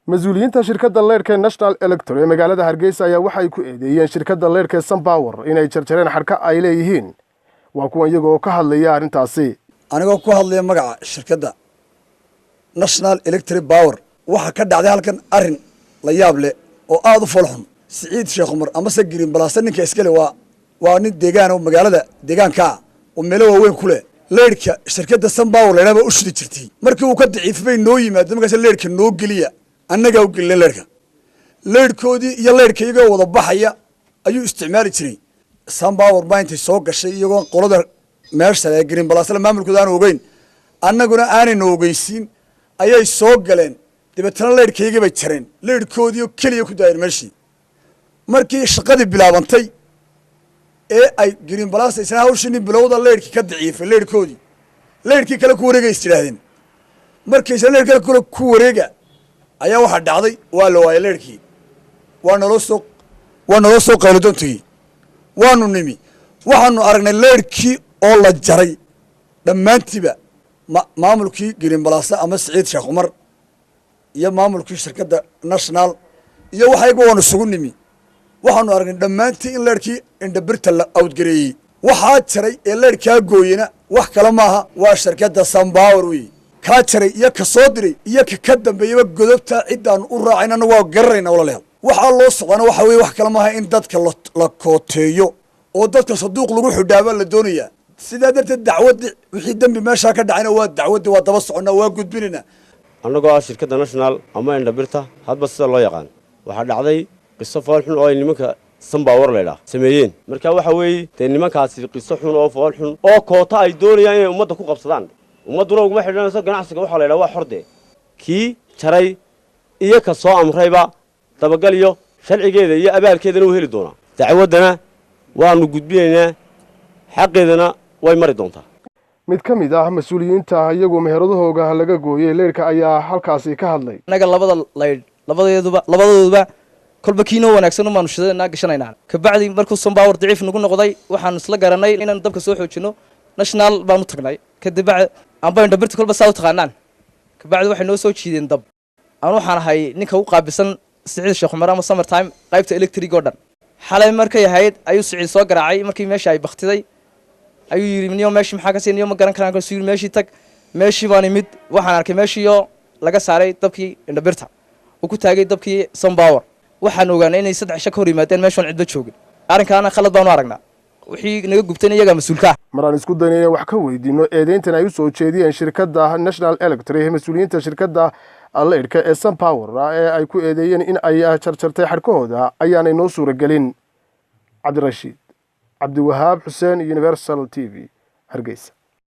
Mas-uuliyiinta shirkadda leyrhka National Electric ee magaalada Hargeysa ayaa waxay ku eedeeyeen shirkadda leyrhka ee Sunpower inay jarjareen xadhka ay leeyihiin. Waa kuwan iyagoo ka hadlaya arrintaasi. Anigoo ku hadlaya magaca shirkadda National Electric Power, waxaa ka dhacday halkan arrin la yaab leh oo aada u foolxun. Siciid Sheekh Cumar amase Green Plaza ninka iskale waa nin deegaan oo magaalada deegaanka ah oo meelo waaweyn ku leh. Leyrhka shirkadda Sunpower la yidhaha baa u shidi jirtay. Markii uu ka daciifay bay noo yimaado, markaas leyrhka noo geliya. Annagaa u gelina leyrhka. Leyrhkoodii iyo leyrhka iyagoo wada baxaya ayuu isticmaali jiray. Sunpower baa intay soo gashay iyagoo qolada meesha ee Green Plaza maamulkooda aan ogeyn, annaguna aanayna ogeysiin, ayay soo galeen. Dabeetana leyrhkaygii bay jareen, leyrhkoodii oo keliya ku daayeen meeshii. Markii shaqadii bilaabantay ee ay Green Plaza isna hawshiini bilowda, leyrhkii ka daciifay leyrhkoodii, leyrhkii kale ku wareegay is yidhaahdeen. Markii isna leyrh kale ku wareega ayaa waxaa dhacday, waa la waayay leyrhkii. Waa naloo soo qaylodoon tegey. Waanu nimi, waxaanu aragnay leyrhkii oo la jaray dhammaantiiba. Maamulkii Green Plaza ama Siciid Sheekh Cumar iyo maamulkii shirkadda National iyo waxayga waanu isugu nimi. Waxaanu aragnay dhammaantii in leyrhkii indhabirta la awdgareeyey. Waxaa jaray ee leyrhkaa gooyena wax kale maaha, waa shirkadda Sunpower wey. Kaa jaray iyo ka soo diray iyo ka dambeeyaba godobta ciddaanu u raacaynana waa garanayna, walaalayaal. Waxaa loo socdaana waxa weye wax kale maaha, in dadka la kooteeyo oo dadka saduuq lagu xidhaabaa la doonayaa. Sidaa darteed dacwaddi wixii dembi meeshaa ka dhacayna waa dacwaddi, waa daba soconnaa, waa gudbinaynaa. Annagoo ah shirkadda National ama indhabirta, hadba sida loo yaqaan, waxaa dhacday qiso fool xun oo ay nimanka Sunpower laydhaah sameeyeen. Marka waxa weeye dee nimankaasi qiso xun oo fool xun oo koota ay doonayaan inay ummadda ku qabsadaan, ummadduna uguma xidhanayso. Ganacsiga waxaa la ydhaha waa xorde. Kii jaray iyo ka soo amrayba dabagal iyo sharcigeeda iyo abaalkeedana uu heli doonaa. Dacwaddana waannu gudbinaynaa, xaqeedana way mari doontaa. Mid ka mid ah mas-uuliyiinta iyagu meheradahooga laga gooyey leyrhka ayaa halkaasi ka hadlay. Annaga labada laydh labadooduba kolba kiinoo wanaagsan umaanu shidanaa gashanaynaa. Kabacdi markuu Sunpower daciif nagu noqday, waxaanu isla garanay inaanu dabka soo xoojino. National baanu tagnay kadib amba indhabirta, kolba saa u taqaanaan. Kabacdi waxay noo soo jiideen dab. Anu waxaan ahay ninka u qaabisan Siciid Sheekh Cumar ama Summer Time qaybta electric oo dhan. Xalay markay ahayd ayuu Siciid soo garaacay. Markii meesha ay baktiday ayuu yidhi, "Niyo, meeshii maxaa ka sii? Niyo, ma garan karaan." Kaasuu yidhi, "Meeshii tag." Meeshii baan imid. Waxaan arkay meeshiioo laga saaray dabkii indhabirta, uu ku taagay dabkii Sunpower. Waxaan ogaanay inay 3 cisho ka hor yimaadeen meeshoon cidba joogin. Arrinkaana khalad baanu aragnaa, wixii naga gubtayna iyagaa mas-uulka ah. Maraan isku dayna inaan wax ka weydiino eedeyntan ay u soo jeediyeen shirkadda National Electric mas-uuliyiinta shirkadda leyrhka ee Sunpower ee ay ku eedeeyeen in ay jarjartay xadhkahooda, ayaanay noo suuragelin. Cabdirashiid Cabdiwahaab Xuseen, Universal TV, Hargeysa.